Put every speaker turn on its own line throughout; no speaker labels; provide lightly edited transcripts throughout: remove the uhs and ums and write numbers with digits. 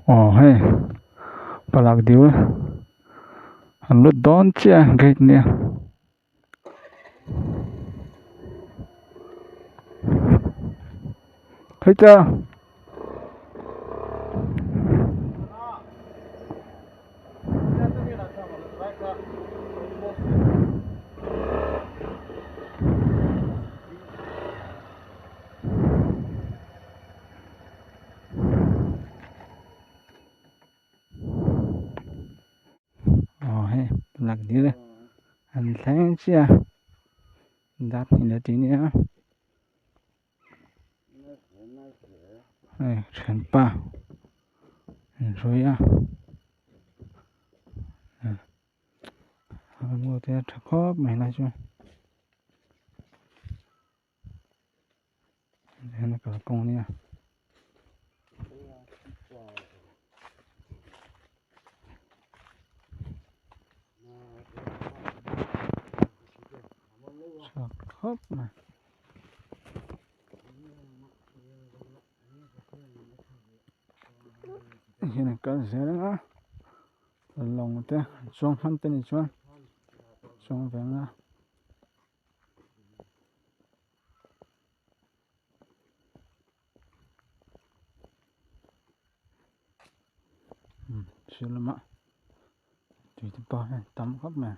Aw hei palak dil an lut dawn chiah a gate nia. Thấy chưa? Aw hei lak dil an thleng chiah a dar hnih leh tih nia hei thianpa inhrui a a mu te a tha khawp mai lai chu. Hian a kalkawng a nia. Tha khawp mai. Hian a kal zel ang a lawng te chuang hman te ni chuan chuang ve ang a. Sir lamah tui te pawh hian tam khawp mai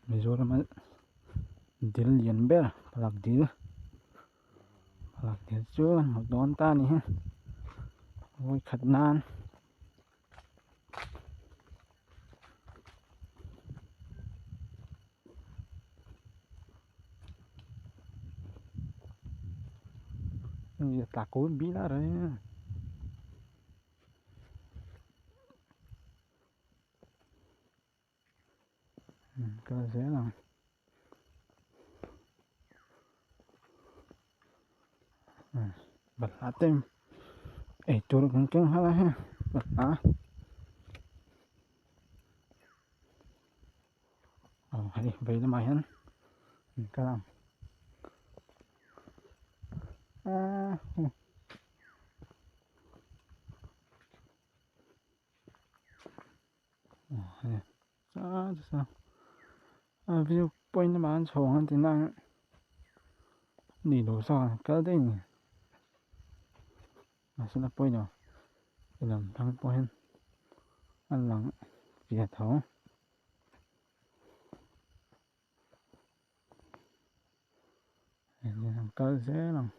Mizoram a dil lian ber palak dil palak dil chu an hmu dawn ta a ni hi vawikhat nan. Tla ko bi la re kal zel ang balhla te eitur kan keng nghal a hei balhla aw hei vei lamah hian an kal ang aaa. A view point lamah an chho ang an ti na ni lo zawk ang kal daih a ni mahse la pawi lo ti lam tang pawh hian a lang fiah tho. Hei hian an kal zel ang.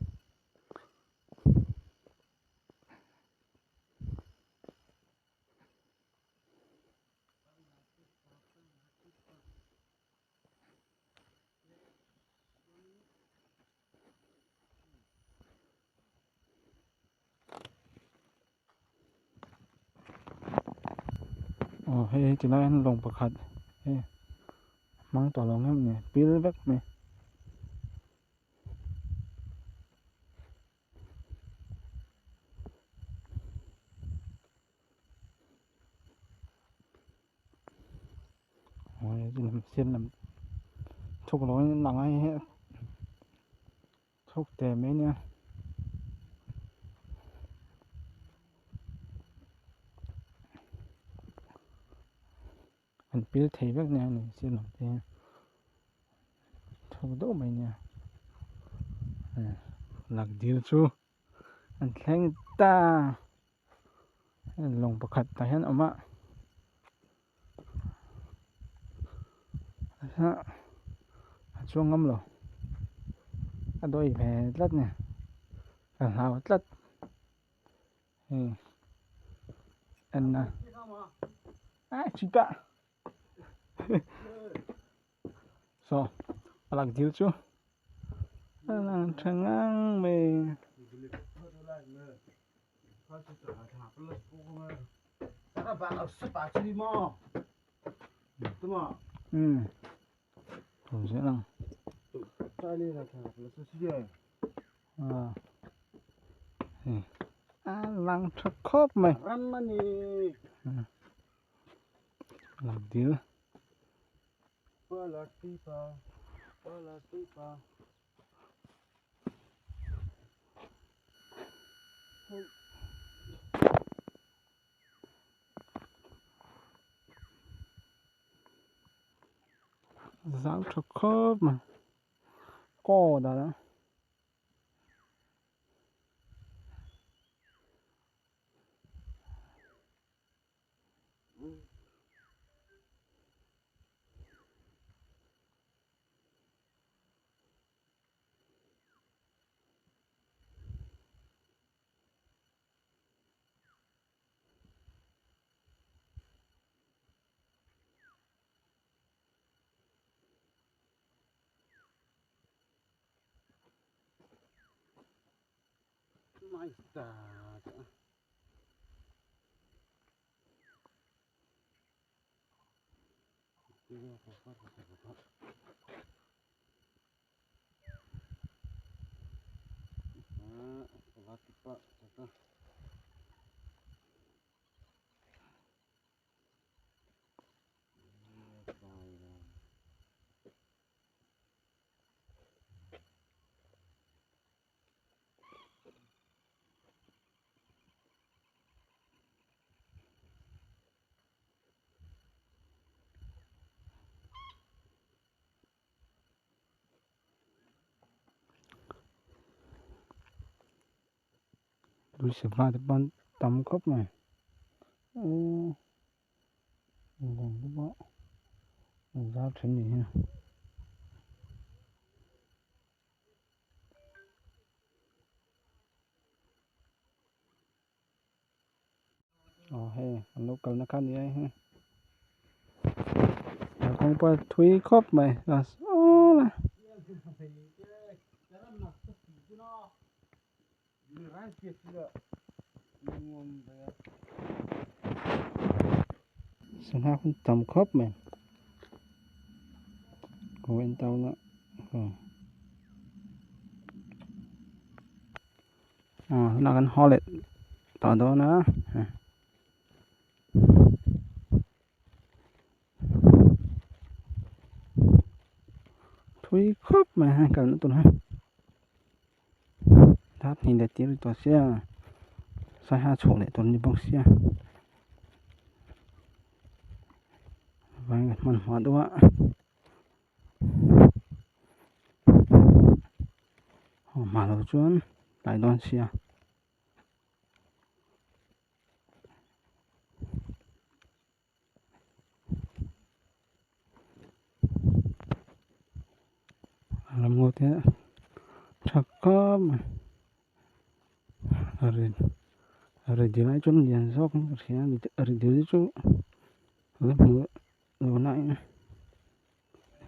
Aw hei ti lai hian lawng pakhat hei hmang tawh lo ngeuh ni pil vek mai. Thuk lo in lang a hei thuk teh mai ania. An pil thei vek nia ni sir lam te hian thuk deuh mai nia lak dil chu an thleng ta lawng pakhat tah hian a awm a a chuang ngam lo a dawi ve tlat nia ka hlau tlat. Hei en na a chita so alak dil chu a lang tha ngang mai. A lang tha khawp mai
ram a ni
lak dil Zau tha khawp mai kaw dan a. Lui sava te pawn tam khawp mai umm lawng te pawh an zar then ni hi. Aw hei an lo kalna kha ni a hei kawng pawh a thui khawp mai a saw lai. Sangha hun tam khawp mai aw en tawn a aw aw tunah kan haw leh tawh dawn a. Thui khawp mai hei kalna tur hi. Dar hnih leh tir tawh sia saiha chhuah leh tur a ni bawk sia vai hmanhmawh deuh a haw hma loh chuan tlai dawn sia. Ramngaw te tha khawp mai a ri a ri dil ai chuan lian zawk in ka hria a ri dil chu la hmuh lo na in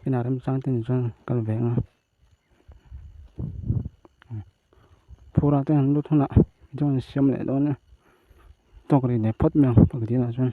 inah remchang te ni chuan kal ve ang a phur ah te an lut hunah chuan an siam leh dawn a tawk ri leh phawt mai ang pakhat inah chuan.